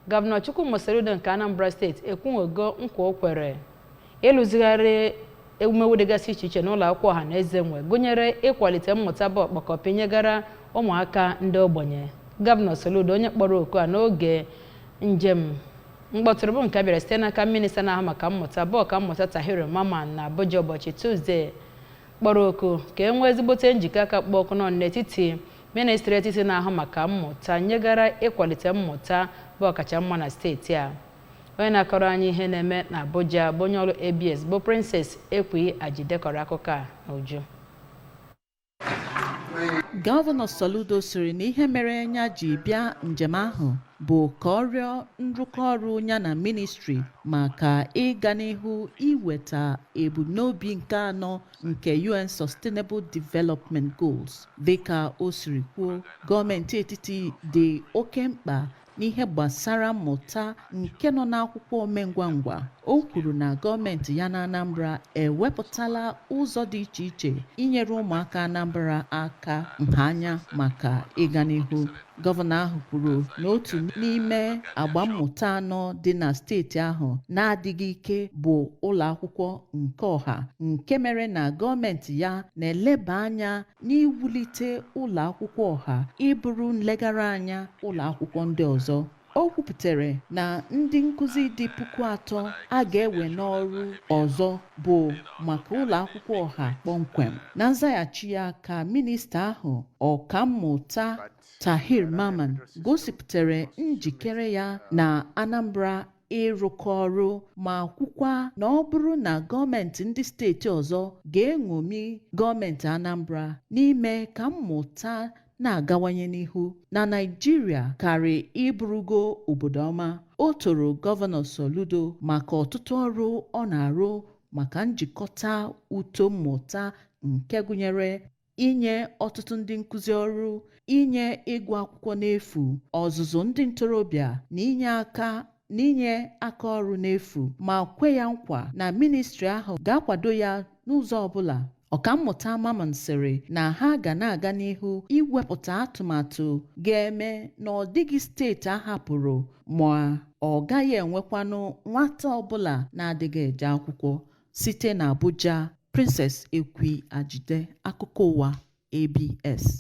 Gọvanọ Chukwuma Soludo nke Anambra Steeti ekwunwego nkwa o kwere ịlụzigharị ewumewu dịgasị iche iche n'ụlọ akwụkwọ ọha na eze nwe, gụnyere ịkwalite mmụta bụ ọkpọkọpị nyegara ụmụaka ndị ogbenye. Gọvanọ Soludo, onye kpọrọ oku a n'oge njem mkpọtụrụ bụ nke bịara site n'aka minista na-ahụ maka mmụta, bụ Ọkammụta Tahiru Mamman, na Abuja ụbọchị Tuzdee, kpọrọ oku ka e nwee ezigbote njikọ aka kpụ ọkụ nọ n'etiti ministri etiti na-ahụ maka mmụta nyegara ịkwalite mmụta bụ ọkacha mma na steeti a. Onye na-akọrọ anyị ihe na-eme na Abuja bụ onye ọrụ ABS, bụ Princess Ekwi Ajide, kọrọ akụkọ a n'uju. Gọvanọ Soludo sịrị na ihe mere ya ji bịa njem ahụ bụ ka ọ rịọ nrụkọ ọrụ ya na ministri maka ịga n'ihu iweta ebumnobi nke anọ nke UN Sustainable Development Goals. Dịka o siri kwuo, gọọmenti etiti dị oke mkpa n'ihe gbasara mmụta nke nọ n'akwụkwọ omengwangwa. O kwuru na gọọmenti ya na Anambra ewepụtala ụzọ dị iche iche inyere ụmụaka Anambra aka nha anya maka ịga n'ihu. Gọvanọ ahụ kwuru na otu n'ime agba mmụta anọ dị na steeti ahụ na-adịghị ike bụ ụlọ akwụkwọ nke ọha, nke mere na gọọmenti ya na-eleba anya n'iwulite ụlọ akwụkwọ ọha ịbụrụ nlegara anya ụlọ akwụkwọ ndị ọzọ. O kwupụtara na ndị nkụzi dị 3000 a ga-ewe n'ọrụ ọzọ bụ maka ụlọ akwụkwọ ọha kpọmkwem. Na nzaghachi ya ka minista ahụ, Ọkammụta Tahir Mamman, gosipụtara njikere ya na Anambra ịrụkọ ọrụ, ma kwukwa na ọ bụrụ na gọọmenti ndị steeti ọzọ ga-eṅomi gọọmenti Anambra n'ime ka mmụta na-agawanye n'ihu na Naịjirịa karị ịbụrụgo obodo ọma. O toro Gọvanọ Soludo maka ọtụtụ ọrụ ọ na-arụ maka njikọta uto mmụta, nke gụnyere inye ọtụtụ ndị nkụzi ọrụ, inye ịgụ akwụkwọ n'efu, ọzụzụ ndị ntorobịa na inye aka n'inye aka ọrụ n'efu, ma kwe ya nkwa na ministri ahụ ga-akwado ya n'ụzọ ọbụla. Ọkammụta Mamman sịrị na ha ga na-aga n'ihu iwepụta atụmatụ ga-eme na ọ dịghị steeti a hapụrụ, ma ọ gaghị enwekwanụ nwata ọbụla na-adịghị eje akwụkwọ. Site na Abuja, Princess Ekwi Ajide, akụkọ ụwa ABS.